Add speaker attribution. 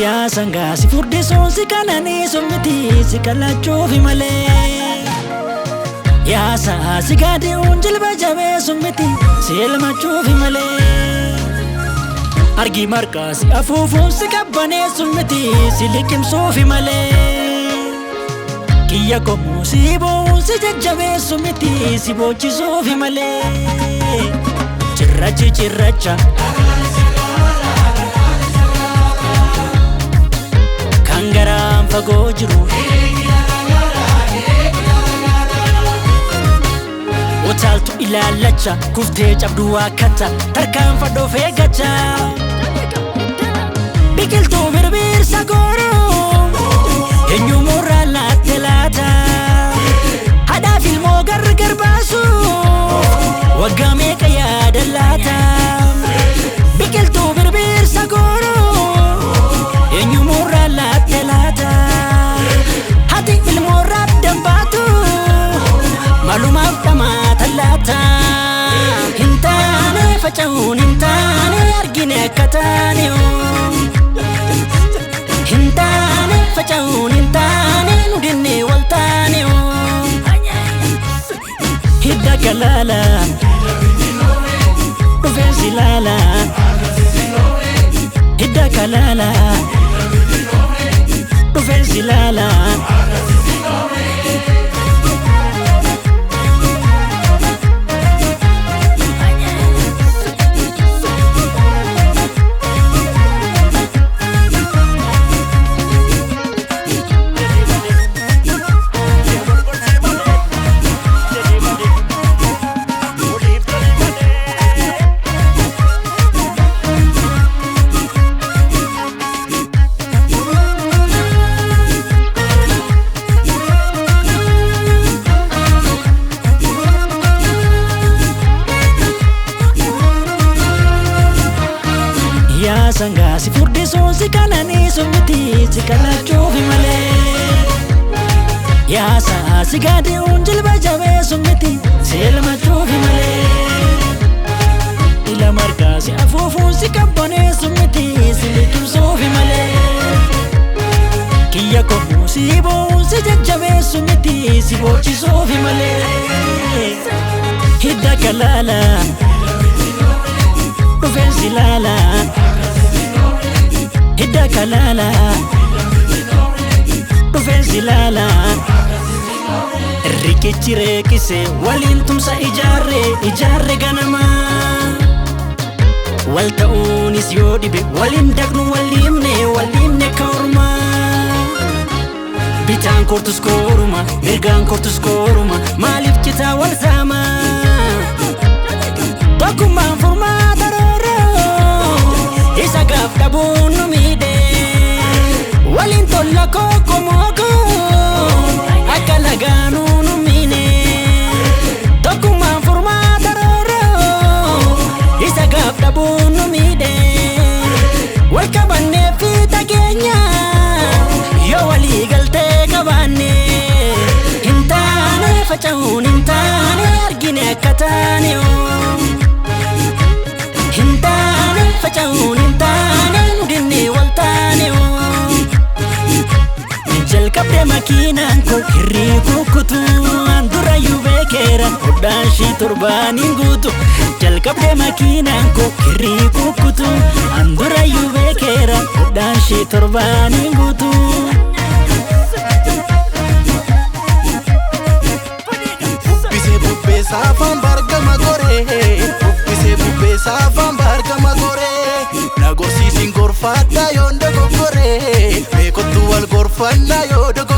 Speaker 1: Yaa sangaa si furdisuun si qananiisu miti si kallachuufi malee. Yaa sa'a si gaadi'uun jilba jabeessu miti si elmachuufi malee. Argi marqaa si afuufuun si qabbaneessu miti si liqimsuufi malee. Kiyya qomoo si bu'uun si jajjabeessu miti si boochisuufi malee. Cirrachi cirracha. Kan garaan fagoo jiru. Utaaltu ilaallacha kuftee cabduu waakkata tarkaanfadhoo feegacha. Biqiltuu birbirsa gooroo eenyumurraa laatte laata. Haadhaaf ilmoo gargar baasu waggaa meeqa yaada laata. Biqiltuu birbirsa gooroo eenyumurraa laatte laata. Haati ilmoorraa dambaatu maalumaaf dhamaata laata. Hin taane faca'uun hin taane argine akka taane. Hin taane faca'uun hin taane nu dinnee wal taane. Hidda galaala dhufeensi ilaala. Hidda galaala dhufeensi ilaala. Yaa sangaa si furdisuun si qananiisu miti si kallachuufi malee. Yaa sa'a si gaadi'uun jilba jabeessu miti si elmachuufi malee. Ila marqaa si afuufuun si qabbaneessu miti si liqimsuufi malee. Kiyya qomoo si bu'uun si jajjabeessu miti si boochisuufi malee. Hidda galaala dhufeensi ilaala. Hidda galaala dhufeensi ilaala. Riqichi reeqise waliin tumsa ijaarre ijaarre ganama. Wal ta'uunis yoo dhibe waliin daqnu wal dhiibne akka ormaa. Bitaan kortus koruma mirgaan kortus koruma maaliif citaa wal saama. Tokkummaan furmaata rooroo isa gaaf dhabuun nu miidhe. Waliin tolla kokkomooko akka lagaanuu nu miine. Tokkummaan furmaata rooroo isa gaaf dhabuun nu miidhe. Wal qabannee fi tageenya yoo walii galtee qabaanne. Hin taane faca'uun hin taane argine akka taane. Hin taane faca'uun hin taane nu dinnee wal taane. Jalqabdee makiinaan koo kirrii kukkutu an durayyuu beekeera hodhaan ishii torbaaniin guutu. Jalqabdee makiinaan koo kirrii kukkutu an durayyuu beekeera hodhaan ishii torbaaniin guutu.
Speaker 2: Bubbisee bubbeessa afaan bargama goree. Bubbisee bubbeessa afaan bargama goree. Na gorsiisin gorfaadha yoon dogoggoree. Beekottu wal gorfannaa yoo dogoggoree.